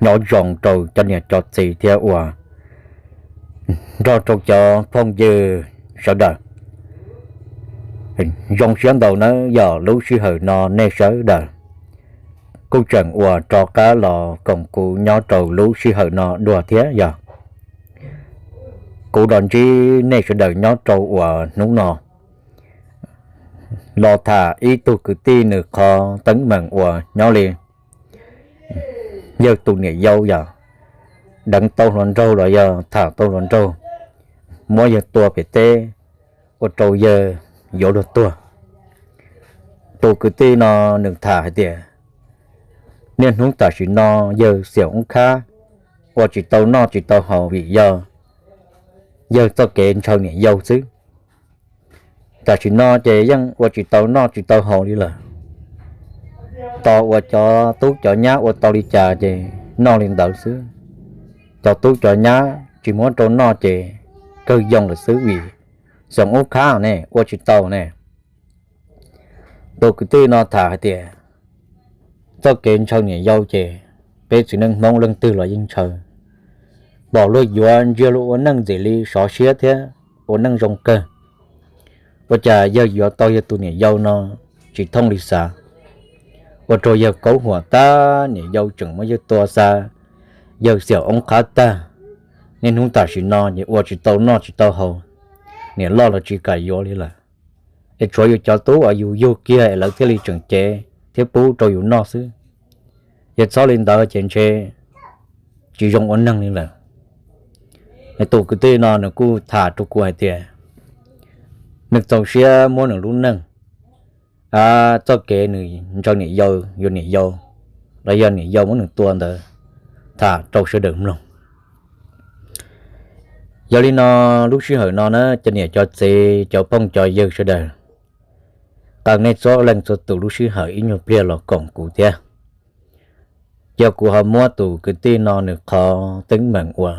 nyob zoo rau cov niam cov txiv thiab ua nrog rau cov phooj ywg sawv daws. Zoo siab ntau nawb, yog lub sij hawm no nej sawv daws kuj tseem uas rov qab los koom kuv nyob rau lub sij hawm no dua thiab yog kuv los ntsib nej sawv daws nyob rau uas hnub no los tham ib tug kwv tij nws qhov teeb meem uas nyob li yawg tus niam yau yog deev tau hluas nraug los yog tham tau hluas nraug, muab yawg tua pem teb ua rau yawg yuav luag tuag. Tus kwv tij no nws tham hais tias niaj hnub tam sim no yawg xiam oob khab, ua tsis tau noj tsis tau haus vim yog yawg txoj kev ntshaw niam yau xwb. Tam sim no ces yeej ua tsis tau noj tsis tau haus li lawm. Tos uas cov tub cov nyab ua tau li cas ces noj li ntawd xwb. Cov tub cov nyab tsis muab rau noj ces kawg yoo lawm xwb vim xiam oob khab ne ua tsis tau ne. Tus kwv tij no tham hais tias txoj kev ntshaw niam yau ces peb txiv neej Hmoob leej twg los yeej ntshaw. Pom luag yuav ntsia luag ua neej ntxim li sov siab thiab ua neej zoo kawg. Ua cas yawg yuav tau yawg tus niam yau no tsis thooj li xav, ua rau yawg kaub huam tag, niam yau tseem muab yawg tua xa, yawg xiam oob khab tag. Niaj hnub tam sim no ces ua tsis tau noj tsis tau haus, niam loj los tsis kam yuav li lawm. Es tshuav yus cov tub uas yus yug kiag es lawv thiaj li tseem cev thiab pub rau yus noj xwb. Yog txhob li ntawd ces ntshe tsis zoo ua neeg li lawm. Tus kwv tij no nws kuj tham rau kuv hais tias nws txaus siab muab nws lub neej, txoj kev nws ntshaw niam yau, yuav niam yau, los yog niam yau muab nws tua ntawd tham rau sawv daws mloog. Yog li no, lub sij hawm no na cov niam cov txiv cov phooj cov ywg sawv daws, qee nej txhua leej txhua tus lub sij hawm ib nyuag pliag los koom kuv thiab. Ces kuv ho muab tus kwv tij no nws qhov teeb meem uas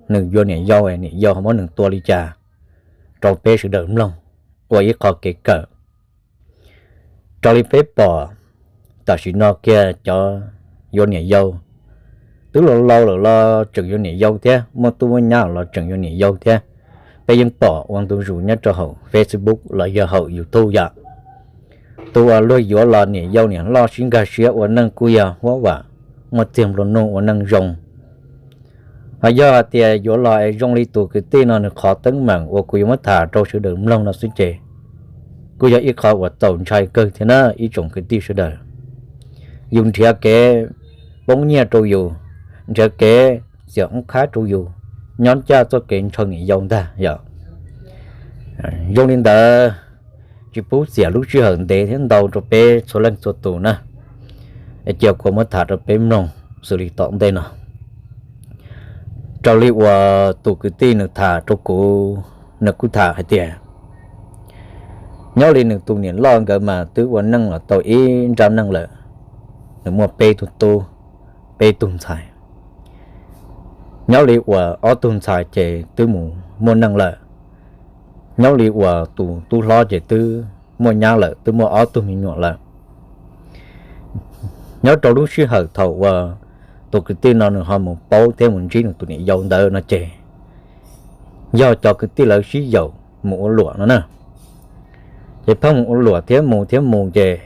nws yuav niam yau, niam yau ho muab nws tua li cas rau peb sawv daws mloog ua ib qho kev kawm. Raws li peb pom, tam sim no kiag cov yuav niam yau twb laus laus lawm los tseem yuav niam yau thiab, muaj tub muaj nyab los tseem yuav niam yau thiab. Peb yeej pom ua ntu zus nyob rau hauv Facebook los yog hauv YouTube yom. Tus uas luag yuav los niam yau niam loj sib nkag siab ua neej kuj yog huab vam, muaj txiag nplua nuj ua neej zoo. Ho yog hais tias yuav los es zoo li tus kwv tij no nws qhov teeb meem uas kuv yuav muab tham rau sawv daws mloog no xwb ces kuj yog ib qho uas txaus ntshai kawg thiab na ib tsoom kwv tij sawv daws. Yus nrhiav kev poob nyiaj rau yus, nrhiav kev xiam oob khab rau yus, nyob ncaj txoj kev ntshaw niam yau ntag yom. Zoo li ntawd, tsis pub xiam lub sij hawm ntev thiab ntau rau peb txhua leej txhua tus na, es cia kuv muab tham rau peb mloog xws li tom ntej no. Raws li uas tus kwv tij nws tham rau kuv, nws kuj tham hais tias nyob li nws tus niam loj nkawd mas twb ua neej los tau ib nrab neej lawm, nws muaj peb tug tub, peb tug ntxhais. Nyob li uas ob tug ntxhais ces twb mus muaj neej lawm. Nyob li uas tus tub hlob ces twb muaj nyab lawm, twb muaj ob tug me nyuam lawm. Nyob rau lub sij hawm thaum uas tus kwv tij no nws ho mus paub thiab mus ntsib nws tus niam yau ntawd no ces yog cov kwv tij lawv sib yaum mus ua luam no na. Ces pheej mus ua luam thiab mus thiab mus ces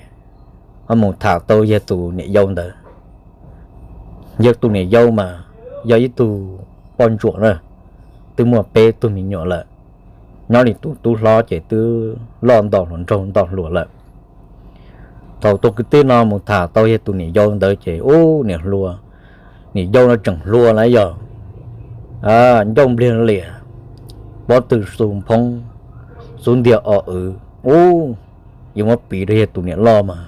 ho mus tham tau yawg tus niam yau ntawd. Yawg tus niam yau mas yog ib tug poj ntsuam na, twb muaj peb tug me nyuam lawm. Nyob li tus tub hlob ces twb loj nto hluas nraug nto hluas lawm. Thaum tus kwv tij no mus tham tau yawg tus niam yau ntawd ces ub, niam hluas, niam yau no tseem hluas lawm yog ncauj npliag liam, pob tw xu nphoob, xub ntiag o w. Ub, yuav muab piv rau yawg tus niam loj mas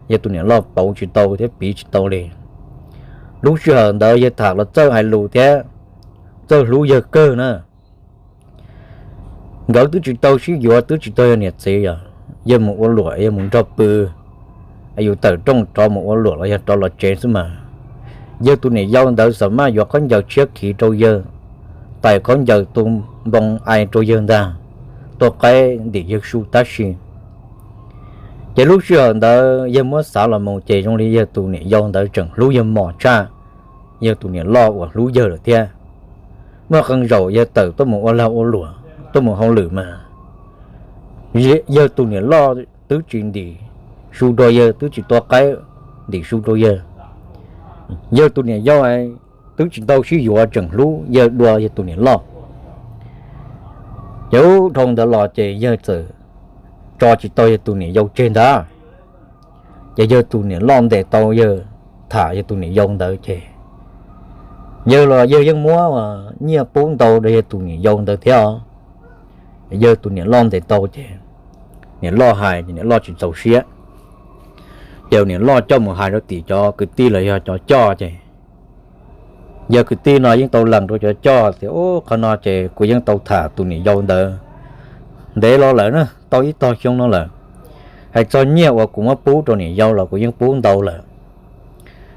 yawg tus niam loj pauv tsis tau thiab piv tsis tau li. Lub sij hawm ntawd yawg tham los txawj hais lus thiab txawj hlub yawg kawg na. Nkawd twb tsis tau sib yuav, twb tsis tau yog niam txiv, yog yawg mus ua luam, yawg mus nrog pw, yus tawm rooj rov mus ua luam los yog rov los tsev xwb mas. Yawg tus niam yau ntawd xam maj yuav khaub ncaws tshiab khiv rau yawg, tais khaub ncaws tu npoo ai rau yawg ntag, tua qaib ntim yawg su tab si. Ces lub sij hawm ntawd yawg muab xav los mus ces zoo li yawg tus niam yau ntawd tseem hlub yawg mos tshaj yawg tus niam loj uas hlub yawg lawm thiab. Muaj qee zaum yawg tawm tuaj mus ua lag ua luam, tuaj mus hauj lwm mas yawg tus niam loj twb tsis ntim su rau yawg, twb tsis tua qaib ntim su rau yawg. Yawg tus niam yau twb tsis tau sib yuav, tseem hlub yawg dua yawg tus niam loj. Ces dhau ntawd los ces yawg txawm tso tsis tau yawg tus niam yau tseg ntag. Ces yawg tus niam loj ntes tau yawg, tham yawg tus niam yau ntawd ces yawg los yawg yeej muab nyiaj pub ntau rau yawg tus niam yau ntawd thiab os. Yawg tus niam loj ntes tau ces niam loj hais ces niam loj tsis txaus siab. Ces niam loj coj mus hais rau tim cov kwv tij los yog cov coj ces yawg kwv tij no yeej tau lees rau cov coj tias, Ub, qhov no ces kuv yeej tau tham tus niam yau ntawd ntev los lawm na, tau ib tog xyoo no lawm. Hais txog nyiaj uas kuv muab pub rau niam yau los kuv yeej pub ntau lawm.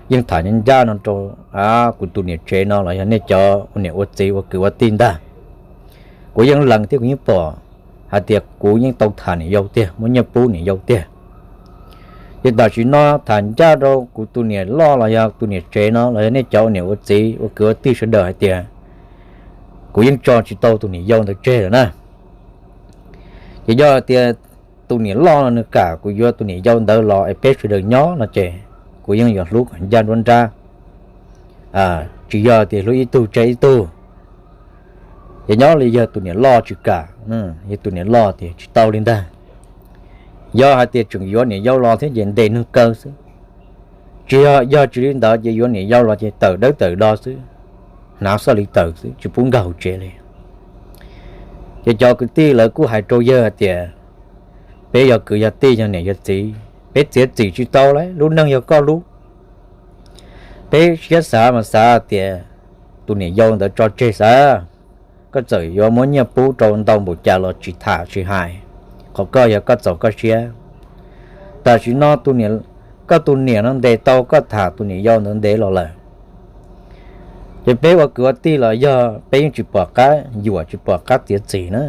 Yeej tham ncaj no rau kuv tus niam tsev no los yog nej cov ua niam ua txiv ua kwv ua tij ntag. Kuv yeej lees thiab kuv yeej pom hais tias kuv yeej tau tham niam yau tiag, muab nyiaj pub niam yau tiag. Ces tam sim no tham ncaj rau kuv tus niam loj los yog tus niam tsev no los yog nej cov ua niam ua txiv ua kwv ua tij sawv daws hais tias kuv yeej tso tsis tau tus niam yau ntawd tseg lawm na. Ces yog tias tus niam loj no nws kam kuv yuav tus niam yau ntawd los es peb sawv daws nyob no ces kuv yeej yuav hlub kom ncaj nruab nrab, tsis yog tias hlub ib tug tseg ib tug. Ces nyob li yog tus niam loj tsis kam, yog tus niam loj tias tsis tau li ntag. Yog hais tias tseem yuav niam yau los thiab ces ntes neeg kaw xwb. Tsis yog, yog tsis li ntawd ces yuav niam yau los ces tawm dawb tawm do xwb, hnav xoj li tawm xwb tsis pub nkag hauv tsev li. Ces cov kwv tij lawv kuj hais rau yawg hais tias, Peb yog kwv yog tij yog niam yog txiv, peb txiav txim tsis tau li, lub neej yog koj lub. Peb siab xav mas xav tias tus niam yau ntawd tso tseg xav, koj txawm yuav muab nyiaj pub rau ntau npaum cas los tsis tham tsis hais, qhov koj yog koj txaus koj siab. Tam sim no koj tus niam no ntes tau koj tham tus niam yau ntawd ntev los lawm. Ces peb ua kwv ua tij los yog peb yeej tsis pom qab yuam tsis pom qab txiav txim na.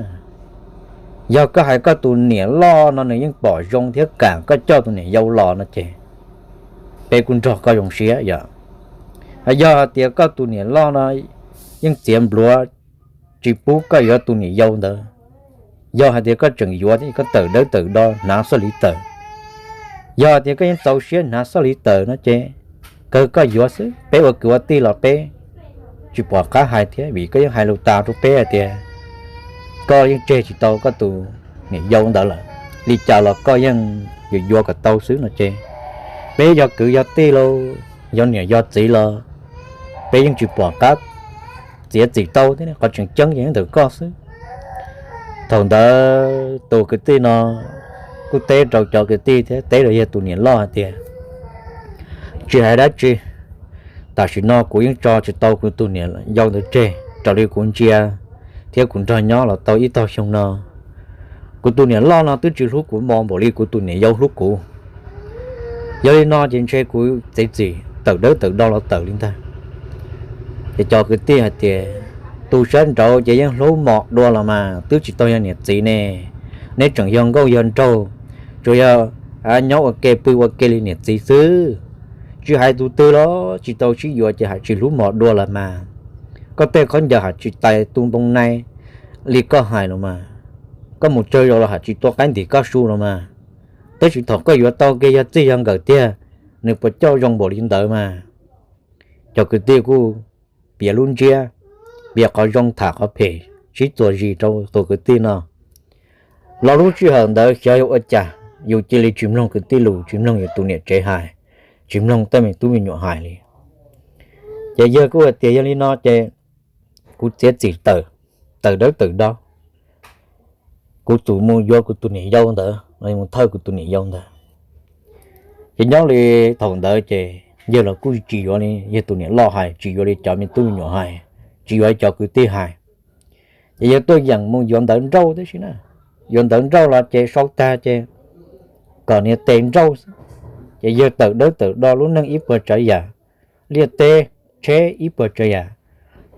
Yog koj hais koj tus niam loj no nws yeej pom zoo thiab kam koj coj tus niam yau los no ces peb kuj nrog koj zoo siab yom. Yog hais tias koj tus niam loj no yeej txiav npluav tsis pub koj yuav tus niam yau ntawd, yog hais tias koj tseem yuav thiab koj tawm dawb tawm do hnav xoj li tawm, yog hais tias koj yeej txaus siab hnav xoj li tawm no ces kawg koj yuav xwb, peb ua kwv ua tij los peb tsis pom qab hais thiab vim koj yeej hais lus tas rau peb hais tias koj yeej tseg tsis tau koj tus niam yau ntawd lawm, li cas los koj yeej yuav yuav kom tau xwb no ces peb yog kwv yog tij los yog niam yog txiv los peb yeej tsis pom qab txiav txim tau thiab, qhov tseem ceeb yeej ntawm koj xwb. Thaum ntawd tus kwv tij no kuj teb rau cov kwv tij thiab teb rau yawg tus niam loj hais tias, Tsis hais dab tsi, tam sim no kuv yeej tso tsis tau kuv tus niam yau ntawd tseg raws li kuv ntsia thiab kuv nrog nyob los tau ib tog xyoo no. Kuv tus niam loj no twb tsis hlub kuv mos npaum li kuv tus niam yau hlub kuv. Yog li no ces ntshe kuv txiav txim tawm dawb tawm do los tawm li ntag. Ces cov kwv tij hais tias, Tus sab nraud ces yeej hlub mos dua los mas twb tsis tau yog niam txiv ne, neb tseem yog nkauj yog nraug, tsuas yog nyob ua ke pw ua ke li niam txiv xwb. Tsis hais tus twg los tsis tau sib yuav ces hais tsis hlub mos dua los mas. Koj tej khaub ncaws hais tsis tais tu npoo nai li koj hais los mas. Koj mus tsawg zaus los hais tsis tua qaib ntim koj su los mas. Tab sis thaum koj yuav tau kiag yog txij yog nkawm tiag, nws puas coj zoo npaum li ntawd mas. Cov kwv tij kuj piav lub ntsiab, piav qhov zoo tham qhov phem sib txuas zis rau tus kwv tij no. Los lub sij hawm ntawd xyov yog ua cas yus cia li tsis mloog kwv tij lus, tsis mloog yus tus niam tsev hais, tsis mloog tej me tub me nyuam hais li. Ces yawg kuj hais tias, Yog li no ces kuv txiav txim tawm, tawm dawb tawm do, kuv txum mus yuav kuv tus niam yau ntawd, mus thawj kuv tus niam yau ntawd. Ces nyob li thaum ntawd ces yawg los kuj tsis yuav li yawg tus niam loj hais, tsis yuav li cov me tub me nyuam hais, tsis yuav li cov kwv tij hais. Ces yawg tuaj yeem mus yuav ntawv nrauj tib si na. Yuav ntawv nrauj los ces sau tag ces kom niam tes nrauj xwb. Ces yawg tawm dawb tawm do lub neej ib puas tsav yam, liaj teb tsheb ib puas tsav yam,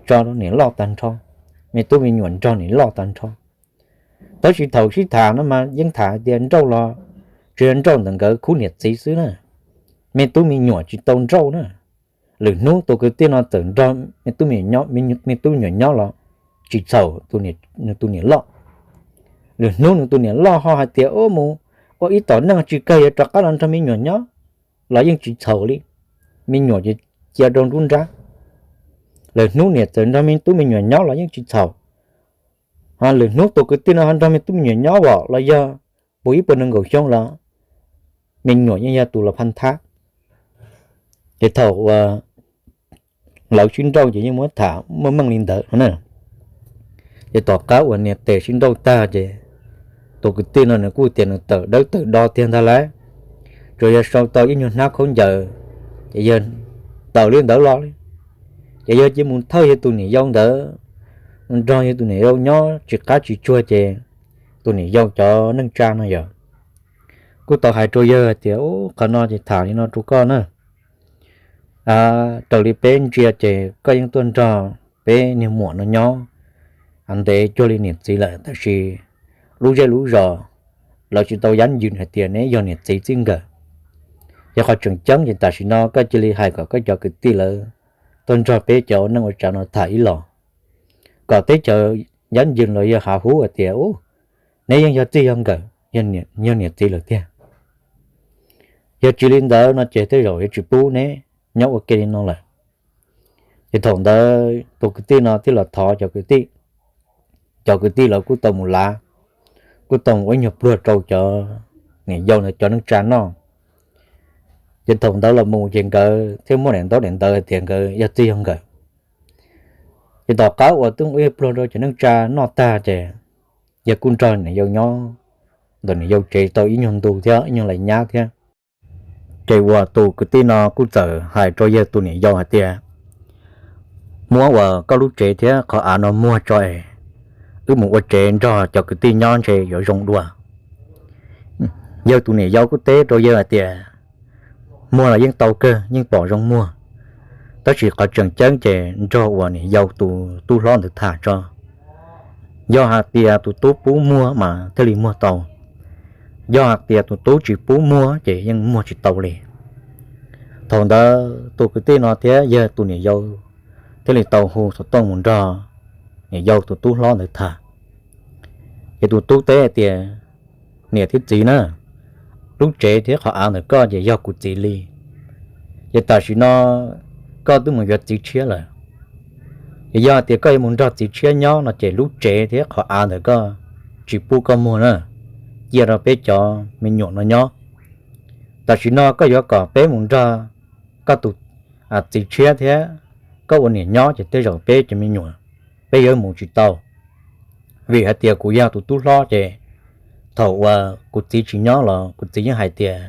tso rau niam loj tag nrho, me tub me nyuam nrog niam loj tag nrho. Tab sis thaum sib tham no mas yeej tham hais tias nrauj los tsuas yog nrauj ntawm nkawd khub niam txiv xwb na, me tub me nyuam tsis tau nrauj na. Lwm hnub tus kwv tij no txawm nrog me tub me nyuam nyob los tsis txhaum nws tus niam loj. Lwm hnub nws tus niam loj ho hais tias ua mus ua ib tom neej tsis kawg yuav rov qab los nrog me nyuam nyob los yeej tsis txhaum li, me nyuam ces cia rau nruab nrab. Lwm hnub niam txawm nrog me tub me nyuam nyob los yeej tsis txhaum. Lwm hnub tus kwv tij no ho nrog me tub me nyuam nyob vom los yog puv ib puas nees nkaum xyoo los me nyuam yeej yog tus los phaj thab. Ces thaum uas lawv sib nrauj ces yeej muab tham muaj meej li ntawd no na. Ces tom qab uas niam tes sib nrauj tag ces tus kwv tij no nws kuj tias nws tawm dawb tawm do tiag ntag lauj, tsuas yog sau tau ib nyuag hnab khaub ncaws ces yog tawm li ntawd los li. Ces yog cia mus thawj yog tus niam yau ntawd, nrog yog tus niam yau nyob tsis qab tsis tsuag ces tus niam yau cov neej tsa no yog kuj tau hais rau yawg tias, Ub, qhov no ces tham li no rau koj na, raws li peb ntsia ces koj yeej tuaj nrog peb niag muam no nyob ntev cuag li niam txiv lawm, tab sis lub zej lub zos lawv tsis tau yab ywj hais tias neb yog niam txiv txij nkawm. Yog qhov tseem ceeb ces tam sim no koj cia li hais kom koj cov kwv tij lawv tuaj nrog peb cov neej ua tsav no tham ib los, kom teb chaws yab ywj los yog hav hub hais tias, Ub, neb yeej yog txij yog nkawm, yog niam txiv lawm tiag. Yog tsis li ntawd no ces tej zaum yuav tsis pub neb nyob ua ke li no lawm. Ces thaum ntawd tus kwv tij no thiaj los thov cov kwv tij, cov kwv tij lawv kuj tau mus lav, kuj tau mus ua ib nyuag pluag rau cov niam yau ntawd cov neej tsa noj. Ces thaum ntawd los mus ces nkawd thiaj muaj daim ntaub daim ntawv hais tias nkawd yog txij yog nkawm. Ces tom qab uas twb ua ib pluag rau cov neej tsa noj tag ces yawg kuj nrog niam yau nyob ntawm niam yau tsev tau ib nyuag ntu thiab ib nyuag lais nyab thiab. Ces uas tus kwv tij no kuj txawm hais rau yawg tus niam yau hais tias, Muab uas koj lub tsev thiab qhov av no muag tso es wb mus ua tsev nrog cov kwv tij nyob ntshe yuav zoo dua. Yawg tus niam yau kuj teb rau yawg hais tias, Muag los yeej tau kawg, yeej pom zoo muag, tab sis qhov tseem ceeb ces nrog uas niam yau tus tub hlob ntawd tham tso. Yog hais tias tus tub pub muag mas thiaj li muag tau, yog hais tias tus tub tsis pub muag ces yeej muag tsis tau li. Thaum ntawd tus kwv tij no thiab yawg tus niam yau thiaj li tau hu xov tooj mus nrog niam yau tus tub hlob ntawd tham. Ces tus tub teb hais tias, Niam thiab txiv na, lub tsev thiab qhov av ntawm koj ces yog kuv txiv li. Ces tam sim no koj twb mus yuav txiv tshiab lawm, ces yog tias koj yuav mus nrog txiv tshiab nyob no ces lub tsev thiab qhov av ntawm koj tsis pub koj muag na, cia rau peb cov me nyuam no nyob. Tam sim no koj yuav kom peb mus nrog koj tus txiv tshiab thiab koj ua niam nyob ces tej zaum peb cov me nyuam peb yuav mus tsis tau. Vim hais tias kuv yog tus tub hlob ces thaum uas kuv txiv tsis nyob los kuv txiv yeej hais tias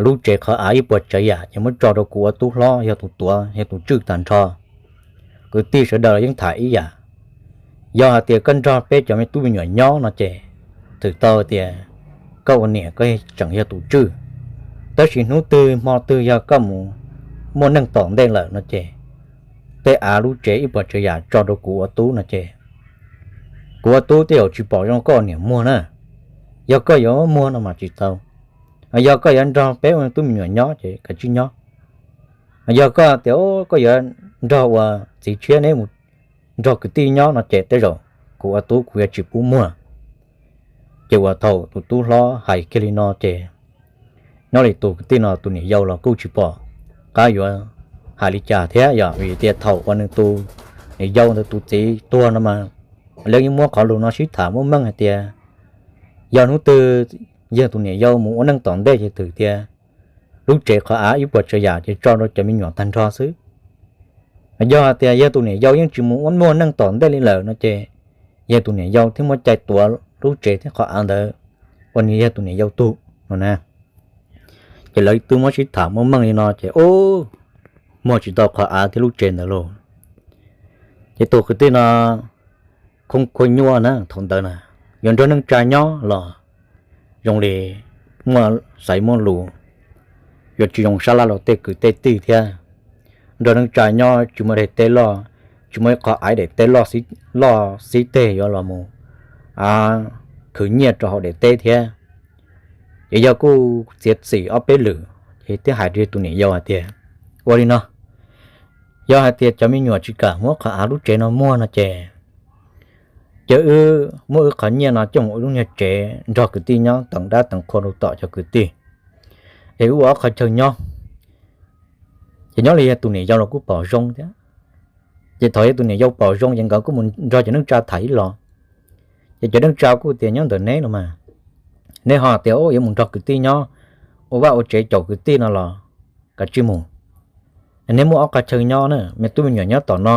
lub tsev qhov av ib puas tsav yam ces muab tso rau kuv ua tub hlob yog tus tuav yog tus tswj tag nrho. Kwv tij sawv daws los yeej tham ib yam. Yog hais tias koj nrog peb cov me tub me nyuam nyob no ces thwm tau tias koj ua niam koj tseem yog tus tswj, tab sis hnub twg hmo twg yog koj mus muaj neej tom ntej lawm no ces tej av lub tsev ib puas tsav yam tso rau kuv ua tub no ces kuv ua tub tej zaum tsis pom zoo koj ua niam muag na. Yog koj yuav muag no mas tsis tau. Yog koj yuav nrog peb ua tub me nyuam nyob ces kav tsij nyob. Yog koj tias koj yuav nrog ua txiv tshiab neb mus nrog kwv tij nyob no ces tej zaum kuv ua tub kuv yuav tsis pub muag. Ces uas thaum tus tub hlob hais kiag li no ces nyob li tus kwv tij no tus niam yau los kuj tsis pom qab yuav hais li cas thiab yog vim tias thaum uas nws tus niam yau ntawd tus txiv tuag no mas lawv yeej muab qhov lus no sib tham muaj meej hais tias yog hnub twg yog tus niam yau mus ua neej tom ntej ces thwm tias lub tsev qhov av ib puas tsav yam ces tso rau cov me nyuam tag nrho xwb. Yog hais tias yog tus niam yau yeej tsis mus ua muaj neej tom ntej li lawm no ces yog tus niam yau thiaj muaj cai tuav lub tsev thiab qhov av ntawd ua nws yog tus niam yau tug no na. Ces lawv twb muab sib tham muaj meej li no ces ub, muag tsis tau qhov av thiab lub tsev ntawd lauj. Ces tus kwv tij no khoob khuab nyuaj na thaum ntawd na, yuav nrog neej tsa nyob los zoo li muaj xaiv muaj lus, yuav tsis zoo sab laj rau tej kwv tej tij thiab. Nrog neej tsa nyob tsis muaj daim teb loj, tsis muaj ib qho av daim teb loj, loj xib teg yuav los mus khwv nyiaj rau hauv daim teb thiab. Ces yog kuj txiav txim ob peb lwm ces thiaj hais rau tus niam yau hais tias, ua li no, Yog hais tias cov me nyuam tsis kam muab qhov av lub tsev no muag no ces, ces wb muab wb qhov nyiaj no coj mus ua lub nyuag tsev nrog kwv tij nyob teev dab teev qhua rau tom cov kwv tij, es wb ua ob qhov chaw nyob. Ces nyob li yog tus niam yau los kuj pom zoo thiab. Ces thaum yog tus niam yau pom zoo ces nkawd kuj mus nrog cov neej tsa tham ib los. Ces cov neej tsa kuj tias nyob ntawm neb no mas, neb ho tias yuav mus nrog kwv tij nyob, ua vaj ua tsev caum kwv tij no los kav tsij mus. Neb muaj ob qhov chaw nyob na, me tub me nyuam nyob tom no,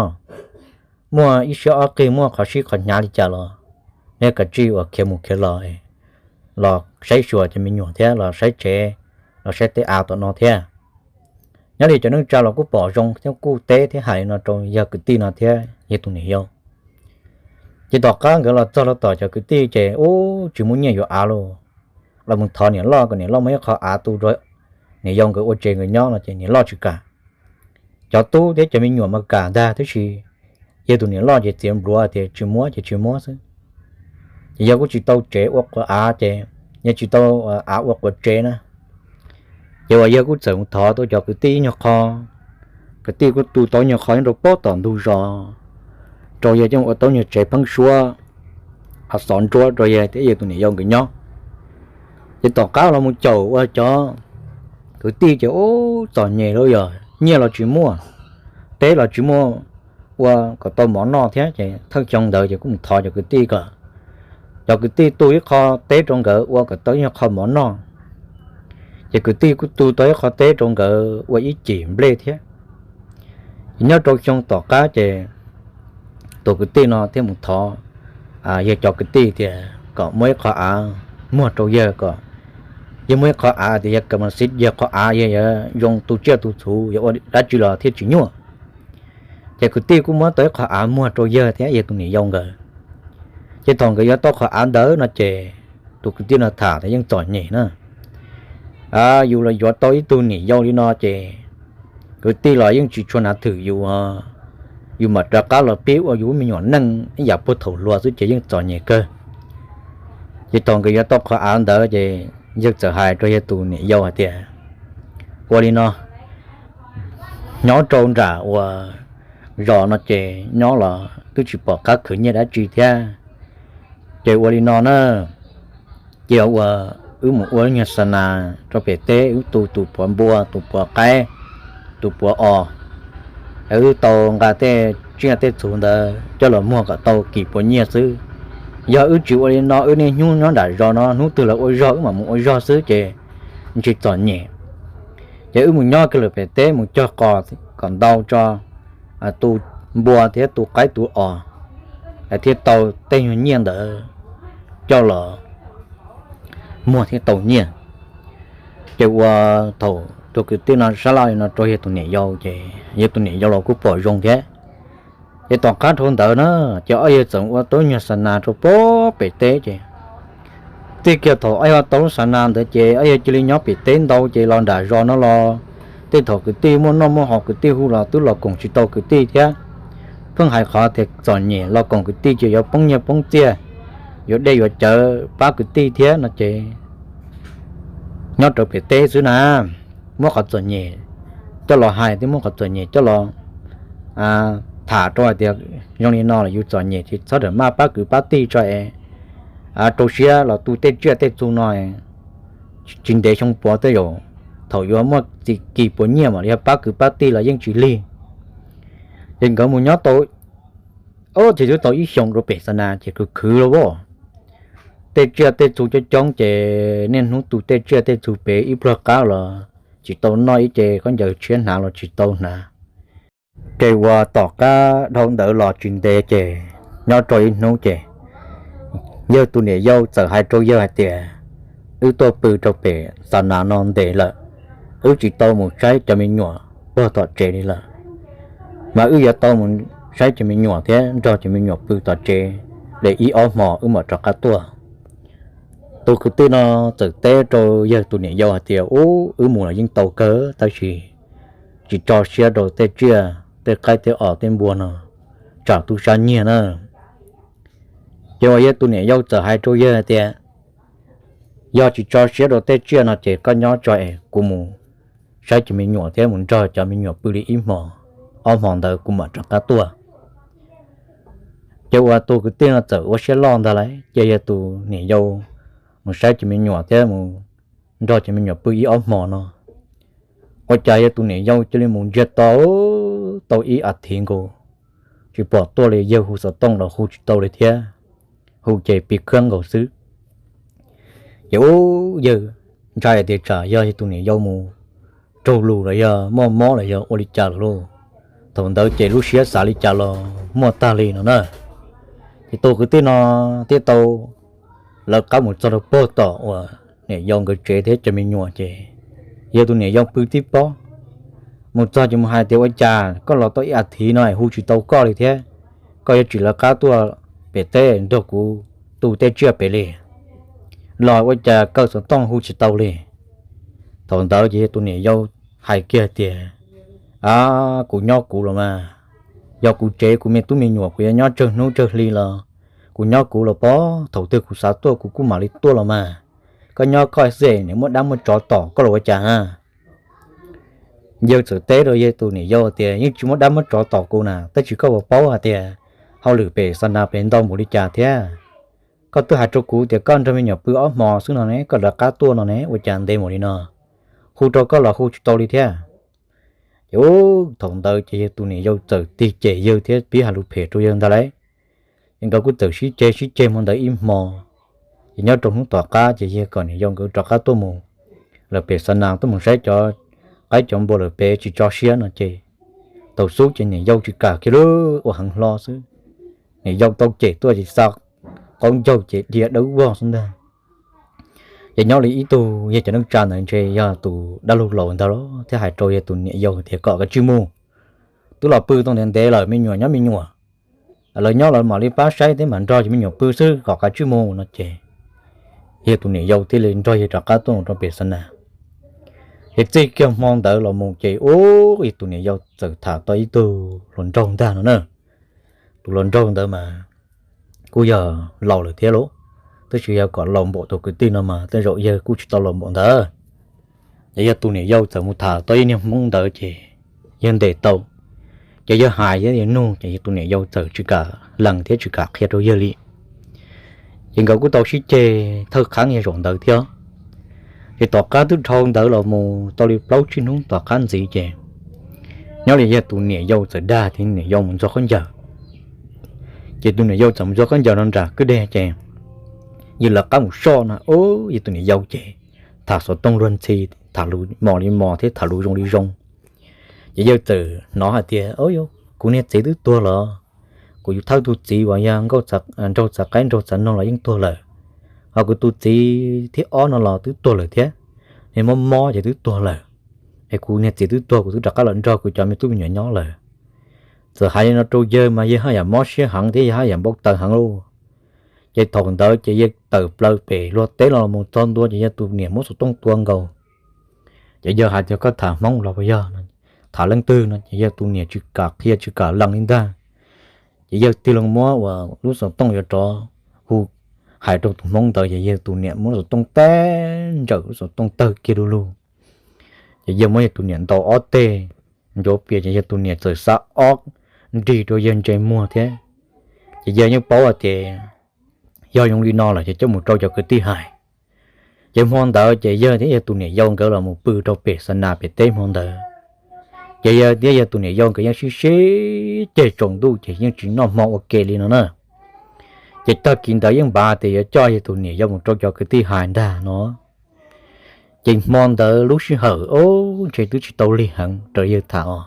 muaj ib siab ob qig muaj qhov sib qhov hnyav li cas los neb kav tsij uas khiav mus khiav los, los saib xyuas cov me nyuam thiab los saib tsev, los saib tej av tom no thiab. Nyob li cov neej tsa los kuj pom zoo thiab kuj teb thiab hais no rau yawg kwv tij no thiab yawg tus niam yau. Ces tom qab nkawd los txog rau tom cov kwv tij ces ub tsis muaj nyiaj yuav av lauj, los mus thov niam loj kom niam loj muab ib qho av tu rau niam yau nkawd ua tsev nkawd nyob no ces niam loj tsis kam. Cov tub thiab cov me nyuam mas kam ntag tab sis yawg tus niam loj ces txiav npluav tias tsis muab ces tsis muab xwb. Ces yawg kuj tsis tau tsev ua quav av ces, yawg tsis tau av ua quav tsev na. Ces uas yawg kuj txawm mus thov tau cov kwv tij ib nyuag qho, kwv tij kuj tu tau ib nyuag qho nyob rau pob tom ntug zos rau yawg coj ua tau nyuag tsev pheeb suab, xov ntsuab rau yawg thiab yawg tus niam yau nkawd nyob. Ces tom qab los mus caum ua cov kwv tij ces ub txom nyem lawm, yog nyiaj los tsis muaj, teb los tsis muaj ua kom tau mov noj thiab ces thawj xyoo ntawd ces kuj mus thov cov kwv tij kom cov kwv tij tu ib qho teb rau nkawd ua kom tau ib nyuag qho mov noj. Ces kwv tij kuj tu tau ib qho teb rau nkawd ua ib cim nplej thiab. Ces nyob rau xyoo tom qab ces tus kwv tij no thiaj mus thov yawg cov kwv tij tias kom muab ib qho av muag rau yawg, kom yawg muab ib qho av tias yawg kam mas xiv yawg qhov av yawg yuav zoo tu tsiaj tu txhu, yawg ua dab tsi los thiaj tsis nyuaj. Ces kwv tij kuj muab tau ib qho av muag rau yawg thiab yawg tus niam yau nkawd. Ces thaum nkawd yuav tau qhov av ntawd no ces tus kwv tij no tham tias yeej txom nyem na. Yus los yuav tau ib tug niam yau li no ces kwv tij los yeej tsis tshua nav thwm yus, yus mam rov qab los pib ua yus me nyuam neej ib yam puag thaum hluas xwb ces yeej txom nyem kawg. Ces thaum nkawd yuav tau qhov av ntawd ces yawg txawm hais rau yawg tus niam yau hais tias, ua li no, nyob rau nram uas zos no ces nyob los twb tsis pom qab khwv nyiaj dab tsi thiab. Ces ua li no na, cia ua wb mus ua lub nyuag xa nas rau pem teb, wb tu tus puav npua, tus puav qaib, tus puav os, wb tau nqa tej tsiaj tej txhu ntawd coj los muag kom tau kis puav nyiaj xwb. Yog wb tsis ua li no, wb niaj hnub nyob nram zos no, hnub twg lawv ua zog wb mam mus ua zog xwb ces ntshe txom nyem. Ces wb mus nyob kiag lawm pem teb, mus cog qos kom ntau tso, tu npua thiab tu qaib tu os, thiaj tau tej nyuag nyiaj ntawd coj los muag thiaj tau nyiaj. Ces ua thaum tus kwv tij no sab laj li no rau yawg tus niam yau ces yawg tus niam yau los kuj pom zoo thiab. Ces tom qab dhau ntawd na, ces ob yawg txawm ua tau nyuag xa nas rau pem teb ces, txij kiag thaum ob yawg tau lub xa nas ntawd ces ob yawg cia li nyob pem teb ntau ces los nram zos no los, tej thaum kwv tij muaj noj muaj haus kwv tij hu los twb los koom tsis tau kwv tij thiab. Pheej hais qhov tias txom nyem los koom kwv tij ces yuav poob nyiaj poob txiaj, yuav dej yuav cawv pab kwv tij thiab no ces nyob rau pem teb xwb na, muab qhov txom nyem coj los hais thiab muab qhov txom nyem coj los tham rau hais tias zoo li no los yus txom nyem ces txhob rawm maj pab kwv pab tij tso es rau siab los tu tej tsiaj tej txhu no, tsis ntev xyoo puav tej zaum thaum yuav muaj txi kis puas nyiaj mam li yog pab kwv pab tij los yeej tsis lig. Ces nkawd mus nyob tau, ces twb tau ib xyoos rau pem xa nas ces khwv khwv lawm as. Tej tsiaj tej txhu coob coob ces niaj hnub tu tej tsiaj tej txhu pem ib pluag qab los tsis tau noj ib ce khaub ncaws tshiab hnav los tsis tau hnav. Ces uas tom qab dhau ntawd los tsis ntev ces nyob rau ib hnub ces yawg tus niam yau txawm hais rau yawg hais tias, wb tuaj pw rau pem xa nas no ntev lawm, wb tsis tau mus saib cov me nyuam puag tom tsev li lawm, mas wb yuav tau mus saib cov me nyuam thiab nrog cov me nyuam pw tom tsev li ib ob hmos wb mam rov qab tuaj. Tus kwv tij no txawm teb rau yawg tus niam yau hais tias, ub, wb mus los yeej tau kawg tab sis tsis tso siab rau tej tsiaj tej qaib tej os tej npua no, tsam tub sab nyiag na. Ces uas yawg tus niam yau txawm hais rau yawg hais tias, yog tsis tso siab rau tej tsiaj no ces koj nyob tso es kuv mus saib cov me nyuam thiab mus nrog cov me nyuam pw li ib hmos. ob hmo ntawd kuv mam rov qab tuaj. Ces ua tus kwv tij no txawm ua siab loj ntag lauj, ces yog tus niam yau mus saib cov me nyuam thiab mus nrog cov me nyuam pw ib ob hmo no, ua cas yog tus niam yau cia li mus ntsiag to tau ib as thiv nkaus, tsis pom tuaj li, yawg hu xov tooj los hu tsis tau li thiab, hu ces pib khab nkaus xwb. Ces ub, yawg ntshai tias tsam yog yog tus niam yau mus raug lus los yog muaj mob los yog ua li cas lawm lauj. Thaum ntawd ces lub siab xav li cas los muaj tag li no na. Ces tus kwv tij no thiaj tau lawv qab mus txog rau pog tom uas niam yau nkawd tsev thiab cov me nyuam ces yog tus niam yau pw tib pob. Mus txog ces mus hais tias ua cas koj los tau ib as thiv no hu tsis tau koj li thiab, koj yuav tsis lawv qab tuaj pem teb nrog kuv tu tej tsiaj pem li, los ua cas kaw xov tooj hu tsis tau li. Thaum ntawd ces yog tus niam yau hais kiag tias, a, kuv nyob kuv los mas, yog kuv tsev kuv me tub me nyuam kuv yuav nyob tsawg hnub tsawg hli los kuv nyob kuv los pob, thaum twg kuv xav tuaj kuv kuj mam li tuaj los mas. Koj nyob koj xwb, nim muaj dab muaj tsov tom koj los ua cas na? Yawg txawm teb rau yawg tus niam yau tias yeej tsis muaj dab muaj tsov tom kuv na, tab sis koj puas paub hais tias hauj lwm pem xa nas pem ntau npaum li cas thiab? Koj twb hais rau kuv tias koj nrog me nyuam pw ob hmo xwb no ne, koj rov qab tuaj no ne, ua cas ntev npaum li no, hu rau koj los hu tsis tau li thiab. Ces ub, thaum ntawd ces yawg tus niam yau txawm tig cem yawg thiab pib hais lus phem rau yawg ntag lauj. Ces nkawd kuj txawm sib ceg sib ceg hmo ntawd ib hmo. Ces nyob rau hnub tom qab ces yawg kom niam yau nkawd rov qab tuaj mus lawm pem xa nas tuaj mus saib cov qaib cov npua lawm pem tsis tso siab no ces thaum xub ces niam yau tsis kam kiag li, ua heev hlo xwb. Niam yau tau cem tuaj ces xa qaub ncaug ces dhia dawb vog xwb ntag. Ces nyob li ib tug yawg cov neej tsa ntawd ntshe yog tus dab laug laus ntag los thiab hais rau yawg tus niam yau tias kom kav tsij mus, twb los pw tau ntev ntev lawm, me nyuam nyob me nyuam, lawv nyob lawv mam li pab saib thiab mam nrog cov me nyuam pw xwb, kom kav tsij mus no ces yawg tus niam yau thiaj li nrog yawg rov qab tuaj mus rau pem xa nas. Ces txij kiag hmo ntawd los mus ces ub, yawg tus niam yau txawm tham tau ib tug hluas nraug ntag no na. Tus hluas nraug ntawd mas kuj yog laus lawm thiab lauj, tab sis yog kom laus npaum tus kwv tij no mas tej zaum yawg kuj tsis tau laus npaum ntawd. Ces yawg tus niam yau txawm mus tham tau ib niag Hmoob ntawd ces yawg ntes tau, ces yawg hais thiab yawg nug ces yawg tus niam yau txawm tsis kam lees thiab tsis kam qhia rau yawg li. Ces nkawd kuj tau sib ceg thawj qhab yawg zaum ntawd thiab. Ces tom qab twb dhau ntawd los mus tau li plaub tsib hnub tom qab ntxiv ces nyob li yawg tus niam yau txawm dag thiab niam yau mus ntxuag khaub ncaws. Ces tus niam yau txawm mus ntxuag khaub ncaws no nram kwj deg ces yawg lawv qab mus soj no, ub, yawg tus niam yau ces tham xov tooj luag ntxhi, tham lus mos li mos thiab tham lus zoo li zoo. Ces yawg txawm hnov hais tias, o, kuv niag txiv twb tuag los, kuv yus thawj tus txiv uas yog nraug txav qaib nraug txav noog los yeej tuag lawm, ho kuv tus txiv thib ob no los twb tuag lawm thiab, nws mob mob ces twb tuag lawm. Es kuv niag txiv twb tuag kuv twb rov qab los nrog kuv cov me tub me nyuam nyob lawm. Txawm hais li no rau yawg mas yawg haj yam mob siab heev thiab yawg haj yam npau taws heev lauj. Ces thaum ntawd ces yawg tawm plaws pem luag teb los mus txog ntua ces yawg tus niam muab xov tooj tua nkaus. Ces yawg hais tias koj tham Hmoob los puas yog, tham leej twg no ces yawg tus niam tsis kam qhia tsis kam lees li ntag. Ces yawg tig loo muab uas lub xov tooj yuav rov hu hais rau tus Hmoob ntawd ces yawg tus niam muab lub xov tooj teb ntsawm lub xov tooj tawg kiag du lug. Ces yawg muab yawg tus niam ntaus ob teg ncuav pias ces yawg tus niam txawm xa ob nrig rau yawg ntsej muag thiab. Ces yawg yeej paub hais tias yog zoo li no lawm ces coj mus rau cov kwv tij hais. Ces hmo ntawd ces yawg thiab yawg tus niam yau nkawd los mus pw rau pem xa nas pem teb hmo ntawd. Ces yawg thiab yawg tus niam yau nkawd yeej sib sib ceg tsaus ntuj ces yeej tsis noj hmo ua ke li no na. Ces tag kis ntawd yeej npav tias yuav coj yawg tus niam yau mus rau cov kwv tij hais ntag no. Ces hmo ntawd lub sij hawm o, ntshe twb tsis tau lig heev raws yawg tham os,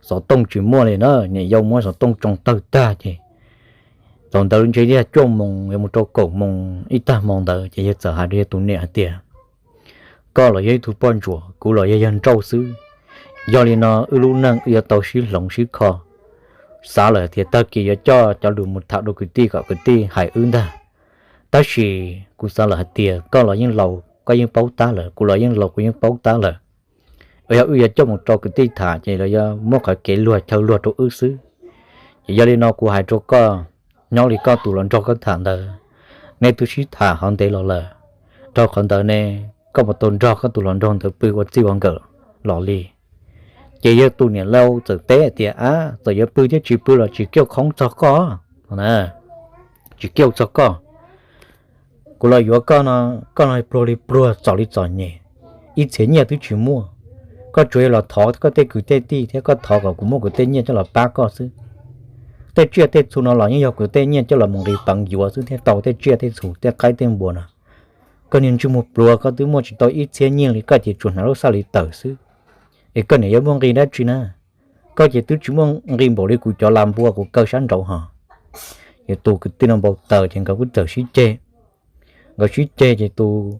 xov tooj tsis muaj li na, niam yau muab xov tooj tsoo tawg tag ces thaum ntawd ntshe yog cuaj moos yuav mus rau kaum moos ib tag hmo ntawd ces yawg txawm hais rau yawg tus niam hais tias, koj los yog ib tug poj ntsuam, kuv los yog yawg nrauj xwb. Yog li no wb lub neej wb yuav tau sib hloov sib kho. Xav lawm tias tag kis yuav coj cov lus mus tham rau kwv tij kom kwv tij hais wb ntag. Tab sis kuv xav lawm hais tias koj los yeej laus koj yeej paub tab lawm, kuv los yeej laus kuv yeej paub tab lawm. Yog wb yuav coj mus rau kwv tij tham ces los yuav muab qhov kev luag chaw luag rau wb xwb. Ces yog li no kuv hais rau koj, nyob li koj tus hluas nraug koj tham ntawd, nej twb sib tham hov ntev los lawm, rau qhov ntawd ne, koj puas tau nrog koj tus hluas nraug ntawd pw ua txij ua nkawm los li? Ces yawg tus niam laus txawm teb tias, Ab, txawm yuav pw thiab tsis pw los tsis kiaj khoob txog koj na, tsis kiaj txog koj. Kuv los yuav koj no, koj no pluag li pluag, txom li txom nyem, ib txhiab nyiaj twb tsis muaj. Koj tsuas yog los thov koj tej kwv tej tij thiab koj thov kom kuv muaj kuv tej nyiaj coj los pab koj xwb. Tej tsiaj tej txhu no los yeej yog kuv tej nyiaj coj los mus nqis peev yuav xwb thiaj tau tej tsiaj tej txhu tej qaib tej npua no. Koj niag ntsej muag pluag, koj twb muaj tsis tau ib txhiab nyiaj li koj ces tsuas hnav lub xaj li tawm xwb, es koj niam yuav muaj nqi dab tsi na? Koj ces twb tsis muaj nqi npaum li kuv cov las npua kuv kaw sab nraud hos. Ces tus kwv tij no npau taws ces nkawd kuj txawm sib ceg. Nkawd sib ceg ces tus,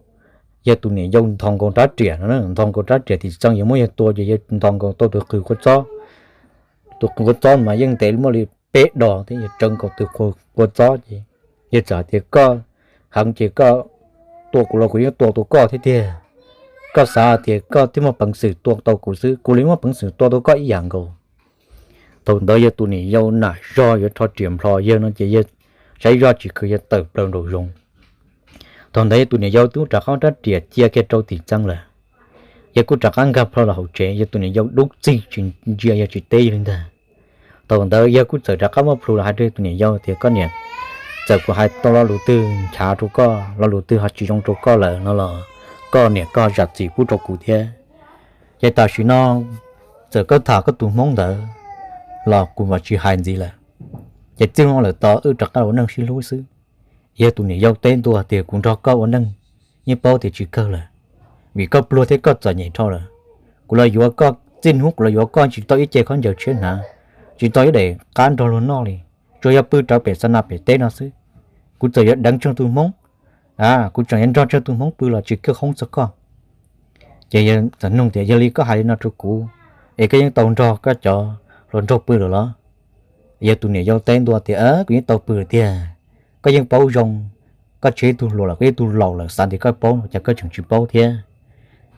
yawg tus niam yau ntho nkaus rab riam no, ntho nkaus rab riam tim txee, yawg muab yawg tua ces yawg ntho nkaus tau tus qws kua txob. Tus qws kua txob mas yeej ntev muaj li peb dos thiab, yawg tsawv nkaus tus kua txob ces yawg txawm hais tias, Koj heev ces koj tua kuv los kuv yeej tua tau koj thiab tiag. Koj xav hais tias koj thiaj muaj peev xwm tua tau kuv xwb, kuv li muaj peev xwm tua tau koj ib yam nkaus. Thaum ntawd yawg tus niam yau nam zog yuav rho riam nplho yawg no ces yawg saib zoj tsis khwv, yawg tawm plaws nraum zoov. Thaum ntawd yawg tus niam yau twb rov qab rab riam cia kiag rau tim txee lawm. Yawg kuj rov qab nkag plho los hauv tsev, yawg tus niam yau dub txig tsis ntsia yawg tsis teb yawg li ntag. Thaum ntawd yawg kuj txawm rov qab muab plhu los hais rau yawg tus niam yau tias, Koj niam, txawm kuv hais tau lo lus twg nchav rau koj, lo lus twg ho tsis zoo rau koj lawm no los koj niam koj zam txim pub rau kuv thiab. Ces tam sim no txawm koj tham koj tus hmoob ntawd los kuv mam tsis hais ntxiv lawm. Ces txij no lawm tod wb rov qab ua neej sib hlub xwb. Yawg tus niam yau teb ntua tias, Kuv nrog koj ua neej yeej paub tias tsis kawg lawm, vim koj pluag thiab koj txom nyem dhau lawm. Kuv los yuav koj, txij hnub kuv los yuav koj tsis tau ib ce khaub ncaws tshiab hnav, tsis tau ib daim qab nrog luag noj li, tsuas yog pw rawv pem xa na pem teb no xwb. Kuv txawm yuav deev tsawg tus hmoob, a, kuv tseem yuav nrog tsawg tus hmoob pw los tsis kiaj khoob txog koj. Ces yawg txawm nug tias, Yog li koj hais li no rau kuv es koj yeej tau nrog koj cov hluas nraug pw lawm los? Yawg tus niam yau teb ntua tias, Kuv yeej tau pw lawm tiag. Koj yeej paub zoo, koj tsis yog ib tug hluas lawm, koj yog ib tug laus lawm, xav tias koj paub no cas koj tseem tsis paub thiab.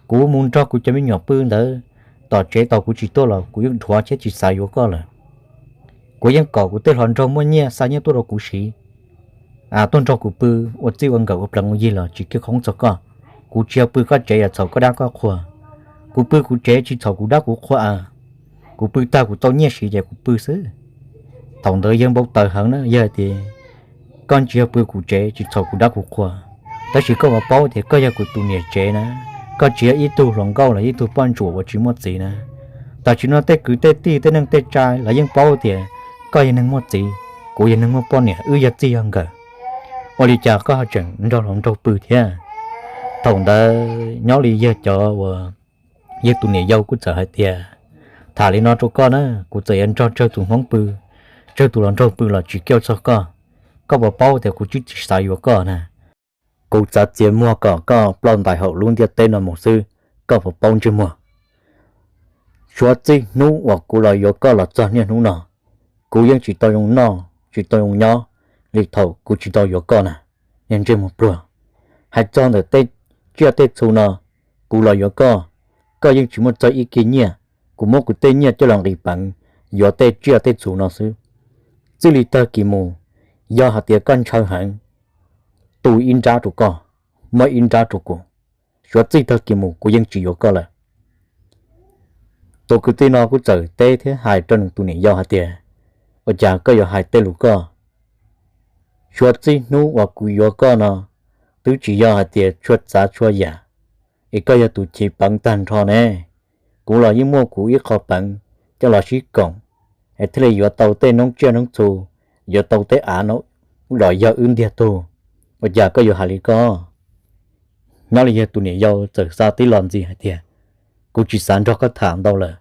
Kuv mus nrog kuv cov me nyuam pw ntawd tom tsev, tau kuv tsis tuaj los kuv yeej dhuav thiab tsis xav yuav koj lawm. Kuv yeej kom kuv tej hluas nraug muaj nyiaj xa nyiaj tuaj rau kuv siv, tuaj nrog kuv pw ua txij ua nkawm ua plees ua yig los tsis kiaj khoob txog koj. Kuv tsis yog pw koj tsev yog txhaum koj dab koj qhua. Kuv pw kuv tsev tsis txhaum kuv dab kuv qhua a. Kuv pw tag kuv tau nyiaj siv ces kuv pw xwb. Thaum ntawd yawg npau taws heev na, yawg tias, Koj tsis yog pw kuv tsev tsis txhaum kuv dab kuv qhua, tab sis koj puas paub tias koj yog kuv tus niam tsev na, koj tsis yog ib tug hluas nkauj los ib tug poj ntsuam uas tsis muaj txiv na. Tam sim no tej kwv tej tij tej neej tej tsa los yeej paub tias koj yog neeg muaj txiv, kuv yog neeg muaj poj niam, wb yog txij yog nkawm, ua li cas koj ho tseem nrog hluas nraug pw thiab? Thaum ntawd nyob li yawg cov uas yawg tus niam yau kuj txawm hais tias, Tham li no rau koj na, kuv txawm yuav nrog tsawg tus hmoob pw, tsawg tus hluas nraug pw los tsis kiaj txog koj. Koj puas paub tias kuv twb tsis xav yuav koj na? Kuv txav txiav muag kom koj ploj ntais hauv lub ntiaj teb no mus xwb, koj puas paub ntsej muag? Suav txij hnub uas kuv los yuav koj los txog niaj hnub no, kuv yeej tsis tau zoo noj tsis tau zoo nyob li thaum kuv tsis tau yuav koj na, niag ntsej muag pluag. Hais txog ntawm tej tsiaj tej txhu no, kuv los yuav koj, koj yeej tsis muaj txog ib kis nyiaj, kuv muab kuv tej nyiaj coj los nqis peev yuav tej tsiaj tej txhu no xwb. Txij li tag kis mus, yog hais tias koj ntshaw heev, tu ib nrab rau koj, muab ib nrab rau kuv, suav txij tag kis mus kuv yeej tsis yuav koj lawm. Tus kwv tij no kuj txawm teb thiab hais rau nws tus niam yau hais tias, Ua cas koj yuav hais tej lus koj? Suav txij hnub uas kuv yuav koj no, twb tsis yog hais tias tshua txav tshua yam, es koj yog tus chiv peev tag nrho ne. Kuv los yeej muaj kuv ib qho peev coj los sib koom, es thiaj li yuav tau tej noob tsiaj noob txhu, yuav tau tej av no los yog wb ntiag tug. Ua cas koj yuav hais li koj? Nyob li yawg tus niam yau txawm xa tib lo ntxiv hais tias, Kuv tsis xav nrog koj tham ntau lawm.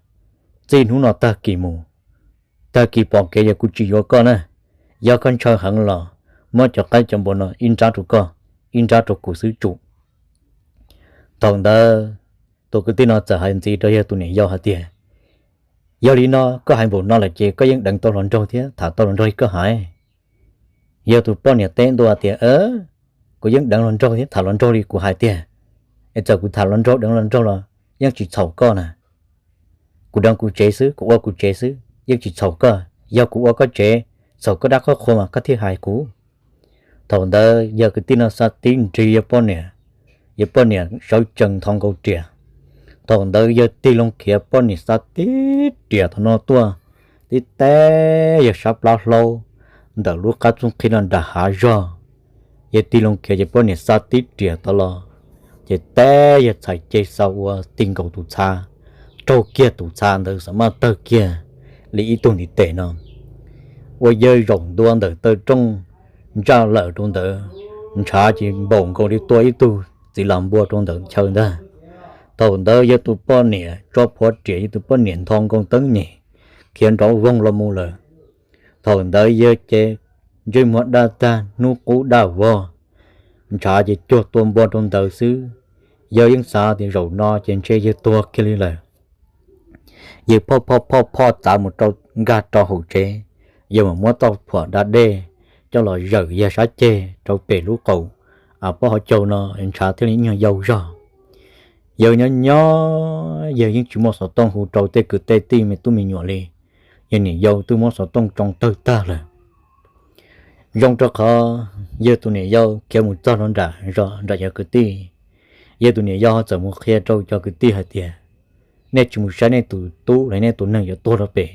Txij hnub no tag kis mus, tag kis pom kev yog kuv tsis yuav koj na. Yog koj ntshaw heev los muab cov qaib cov npua no ib nrab rau koj, ib nrab rau kuv xwb tsum. Thaum ntawd tus kwv tij no txawm hais ntxiv rau yawg tus niam yau hais tias, Yog li no koj hais npaum no lawm ces koj yeej deev tau hluas nraug thiab tham tau hluas nraug li koj hais? Yog tus poj niam teb ntua tias, Kuv yeej deev hluas nraug thiab tham hluas nraug li kuv hais tiag. Es txawm kuv tham hluas nraug deev hluas nraug los yeej tsis txhaum koj na. Kuv deev kuv tsev xwb, kuv ua kuv tsev xwb yeej tsis txhaum koj. Yog kuv ua koj tsev, txhaum koj dab koj qhua mas koj thiaj hais kuv. Thaum ntawd yawg kwv tij no xa tib nrig yawg poj niam, yawg poj niam sawv tsees ntho nkaus riam, Thaum ntawd yawg tig loo khiav poj niam xa tib riam thaum no tuaj, tib teb yawg sab plab hlaub ntawm lub qab txooj qhib no nram hav zog. Yawg tig loo khiav ces poj niam xa tib riam tod los, ces teb yawg txhais ceg xa ua ti nkaus tus txha, raug kiag tus txha ntawd xam maj tawg kiag li ib tug ntiv tes no, ua yawg zaum ntua ntawm taw rooj ntsaj lawm rau ntawd, ntshav ces npaum nkaus li tua ib tug txiv las npua rau ntawd chaw ntag. Thaum ntawd yawg tus poj niam tso plhuav riam, yawg tus poj niam ntho nkaus teeb nyem khiav nrov voog los mus lawm. Thaum ntawd yawg ces ntsej muag daj tag hnub qub daj vog, ntshav ces cuag tua npua rau ntawd xwb. Yawg yeej xav tias zaum no ces ntshe yawg tuag kiag li lawm. Yawg phoj phoj phoj phoj txav mus rau, nkag rau hauv tsev, yawg mam muab txoj phuam da dej coj los zawm yawg sab ceg rau pem lub qaum pob hauv caug no, ntshav thiaj li nyuag yau zog. Yawg nyob nyob yawg yeej tsis muaj xov tooj hu rau tej kwv tej tij me tub me nyuam li. Yawg niam yau twb muab xov tooj tsoo tawg tag lawm. Zoo rau qhov yawg tus niam yau khiav mus txog rau nram zos nram cov kwv tij, yawg tus niam yau txawm mus qhia rau cov kwv tij hais tias, nej tsis mus saib nej tus tub los nej tus neeg yuav tuag rau pem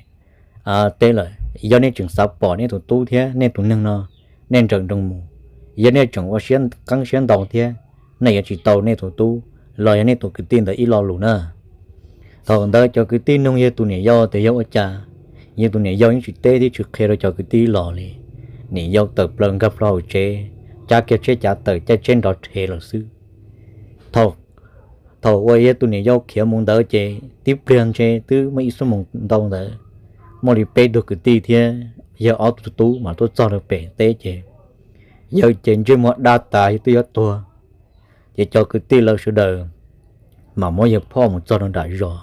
teb lawm. Yog nej tseem xav pom nej tus tub thiab nej tus neeg no, nej nrawm nroos mus. Yog nej tseem ua siab qeeb siab ntau thiab, nej yuav tsis tau nej tus tub los yog nej tus kwv tij ntawd ib lo lus na. Thaum ntawd cov kwv tij nug yawg tus niam yau tias yog ua cas, yawg tus niam yau yeej tsis teb thiab tsis qhia rau cov kwv tij los li. Niam yau tawm plaws nkag plho hauv tsev, cav kiag tsheb cav tawm caij tsheb nrov rhe lawm xwb. Thaum uas yawg tus niam yau khiav mus ntawd ces tib pliag ntshe twb muaj ib xuab moos ntau ntawd, muaj li peb tug kwv tij thiab yawg ob tug tub mas tuaj txog rau pem teb ces yawg ces ntsej muag daj tas yawg twb yuav tuag. Ces cov kwv tij lawv sawv daws mam muab yawg phoj mus txog rau nram zos,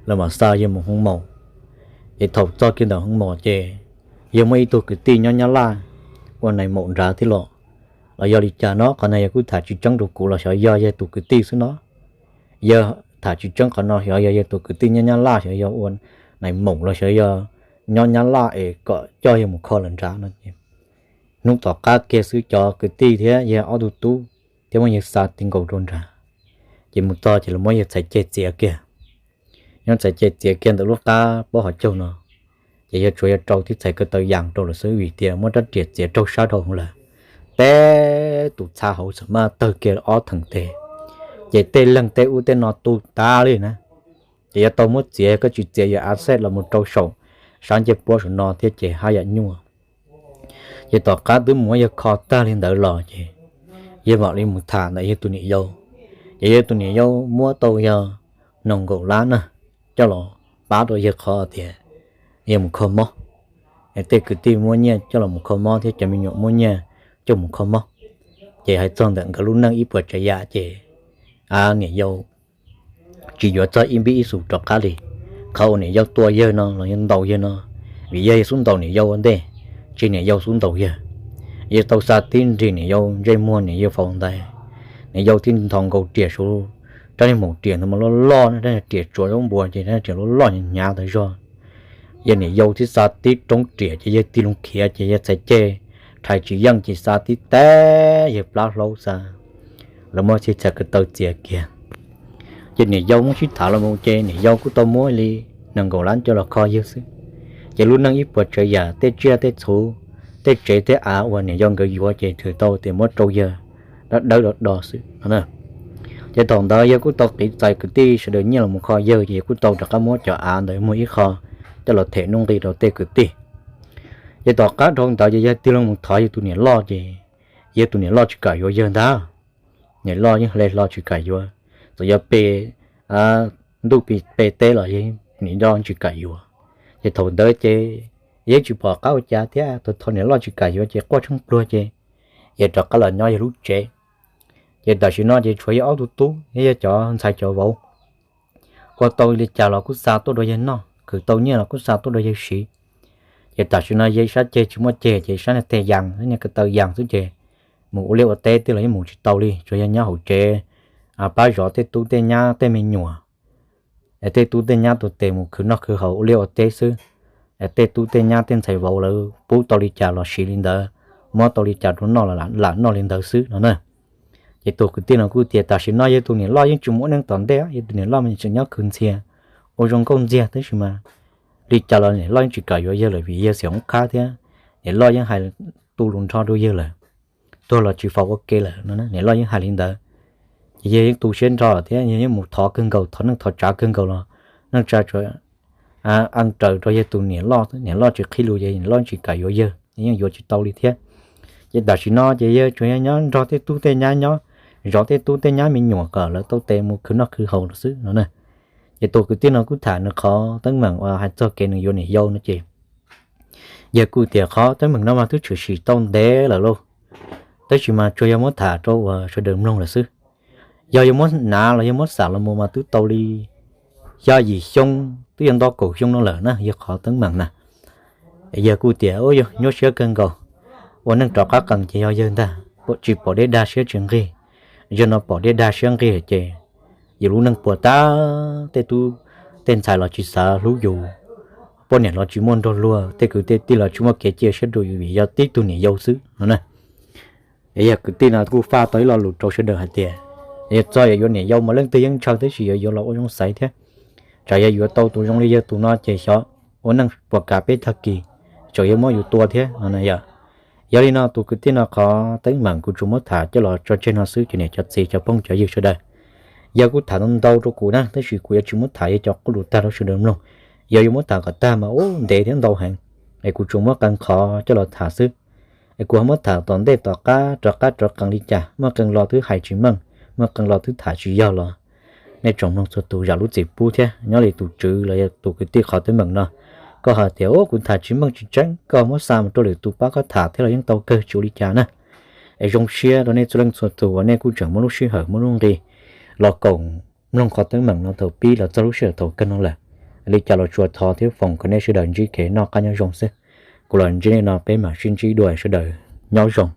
lawv mam xa yawg mus hoo maum. Ces thaum txog kiag ntawm hoo maum ces yawg muaj ib tug kwv tij nyob Nyab Laj ua nais maum nrad thiab los, los yog li cas no qhov no yawg kuj tham tsis tseeb rau kuv los xyov yog yawg tus kwv tij xwb no. Yawg tham tsis tseeb qhov no xyov yog yawg tus kwv tij nyob Nyab Laj xyov yog ua nais maum los xyov yog nyob Nyab Laj es kom coj yawg mus kho lawm nrad no ces hnub tom qab kiag xwb cov kwv tij thiab yawg ob tug tub thiab muab yawg xa ti nkaus rau nrad. Ces mus txog ces lawv muab yawg txhais ceg txiav kiag. Nyob txhais ceg txiav kiag ntawm lub qab pob hauv caug no, ces yawg tsuas yog rau tib txhais ko taw yas rau lawm xwb vim tias muab rab riam txiav raug sab dhau lawm. Teb tus txha hauv xam maj tawg kiag ob theem tes, ces tej leeg tej ub tej no tu tas li na. Ces yuav tau muab txiav, koj tsis txiav yuav a xej los mus rau saum sab ncej puab saum no thiab ces haj yam nyuaj. Ces tom qab twb mus muab yawg kho tag li ntawd los ces yawg mam li mus tham ntawm yawg tus niam yau. Ces yawg tus niam yau muab tau yog nees nkaum lab na coj los pab rau yawg qhov tias yawg mus kho mob. Tej kwv tij muab nyiaj coj los mus kho mob thiab cov me nyuam muab nyiaj coj mus kho mob. Ces hais txog ntawm nkawd lub neej ib puas tsav yam ces niam yau tsis yuav txog ib npib ib xus rov qab li. Qhov uas niam yau tua yawg no los yog ntaus yawg no, vim yog yawg xub ntaus niam yau ua ntej, tsis niam yau xub ntaus yawg. Yawg tau xa tib nrig niam yau ntsej muag, niam yau faus ntais, niam yau tib nthos nkaus riam saud, rab niag maum riam ntawd mas loj loj, rab niag riam tsuas zaub npua ces rab niag riam loj loj hnyav hnyav tas zog. Yawg niam yau tib xa tib roob riam ces yawg tig loo khiav ces yawg txhais ceg rhais tsis yeej ces xa tib teb yawg plab hlaub xa, lawv muab txhais ko taw txiav kiag. Ces niam yau muab sib tham los mus ces niam yau kuj tau muab li nees nkaum lab coj los kho yawg xwb. Ces lub neej ib puas tsav yam, tej tsiaj tej txhu, tej tsev tej av uas niam yau nkawd yuav ces tsuas tau tias muab rau yawg dawb dawb do do xwb. Ces thaum ntawd yawg kuj tau qiv txais kwv tij sawv daws nyiaj los mus kho yawg ces yawg kuj tau rov qab muab cov av ntawd muag ib qho coj los them nuj nqi rau tej kwv tij. Ces tom qab dhau ntawd ces yawg tig loo mus thov yawg tus niam loj ces yawg tus niam loj tsis kam yuav yawg ntag. Niam loj yeej hle hlo tsis kam yuav, txawm yog pe ntuj pe teb los yawg niam loj tsis kam yuav. Ces thaum ntawd ces yeej tsis pom qab ua cas thiab, thaum niam loj tsis kam yuav ces quaj tsheej pluag ces yawg rov qab los nyob yawg lub tsev. Ces tam sim no ces tshuav yawg ob tug tub thiab yawg cov ntxhais cov vauv ua tau li cas los kuj xa tuaj rau yawg noj, khwv tau nyiaj los kuj xa tuaj rau yawg siv. Ces tam sim no yawg sab ceg tsis muaj ceg ces sab niag teg yas, niag ko taw yas xwb ces mus ua liaj ua teb tej los yeej mus tsis tau li, tsuas yog nyob hauv tsev pab zov tej tub tej nyab tej me nyuam. Tej tub tej nyab tuag tes mus khwv noj khwv haus ua liaj ua teb xwb. Tej tub tej nyab tej ntxhais vauv lawv pub tau li cas los siv li ntawd, muab tau li cas rau noj los lam noj li ntawd xwb no na. Ces tus kwv tij no kuj tias tam sim no yawg tus niam loj yeej tsis mus ua neej tom ntej, yawg tus niam loj mas tseem nyob khwv ntxhias, ua zoo nkauj ntxiag tab sis mas li cas los niam loj yeej tsis kam yuav yawg lawm vim yawg xiam oob qhab thiab niam loj yeej hais tu lus nrho rau yawg lawm, tuag los tsis faus ua ke lawm no niam loj yeej hais li ntawd. Ces yawg yeej tu siab nrho thiab yawg yeej mus thov kawg nkaus, thov neej thov tsav kawg nkaus los neej tsa tsuas ees raws rau yawg tus niam loj, niam loj tsis qhib lus, yawg niam loj tsis kam yuav yawg, yeej yuav tsis tau li thiab. Ces tam sim no ces yawg tsuas yog nyob nrog tej tub tej nyab nyob, zov tej tub tej nyab me nyuam kom lawv tau tes mus khwv noj khwv haus lawm xwb no na. Ces tus kwv tij no kuj tham nws qhov teeb meem uas hais txog kev nws yuav niam yau no ces yawg kuj tias qhov teeb meem no mas twb tshwm sim tau ntev lawm lauj, tab sis mas tsuas yog muab tham rau uas sawv daws mloog lawm xwb. Yog yuav muab hnav los yog muab xam los mus mas twb tau li xya yim xyoo twb yog nto kaum xyoo no lawm na yawg qhov teeb meem na. Yawg kuj tias ua yog nyuaj siab kawg nkaus, ua neej rov qab qees ces yog yawg ntag, tsis pom dej dag siab tsis nqig, yog no pom dej dag siab nqig ces yus lub neej puas tas, tej tub tej ntxhais los tsis xav hlub yus, poj niam los tsis muaj nrog luag, tej kwv tej tij los tsis muaj kev cia siab rau yus vim yog tib tug niam yau xwb no na. Yawg kwv tij no kuj faj tau ib lo lus rau sawv daws hais tias yog txog yuav yuav niam yau mas leej twg yeej ntshaw tab sis yuav yuav los ua zoo xaiv thiab, tsam yog yuav tau tus zoo li yawg tus no ces xyov ua neej puas kav peb tag kis, tsam yuav muab yus tua thiab no na yom. Yog li no tus kwv tij no qhov teeb meem kuv tsuas muab tham coj los tso tseg no xwb ces niam cov txiv cov phooj cov ywg sawv daws, yawg kuj tham ntau ntau rau kuv na tab sis kuv yuav tsis muab tham yawg cov qub lus tag rau sawv daws mloog. Yog yuav muab tham kom tag mas ub ntev thiab ntau heev, es kuv tsuas muab qee qhov coj los tham xwb. Es kuv ho muab tham tom ntej tom qab rov qab rov qees li cas, muaj qee lo twb hais tsis meej, muaj qee lo twb tham tsis yog los nej tsoom mloog txhua tus zam lub txim pub thiab. Nyob li tus tswv los yog tus kwv tij qhov teeb meem no, koj hais tias ub kuv tham tsis meej tsis tseeb, koj muab xa mus rau lwm tus pab koj tham thiab los yeej tau kawg tsis ua li cas na. Es zoo siab rau nej txhua leej txhua tus uas nej kuj tseem muaj lub sij hawm muaj lub nqi los koom mloog qhov teeb meem no thaum pib los txog lub sij hawm thaum kawg no lawm. Li cas los tsuas thov thiab foom kom nej sawv daws ntsib kev noj qab nyob zoo xwb. Kuv los ntsib nej no peb mam sib ntsib dua, sawv daws nyob zoo.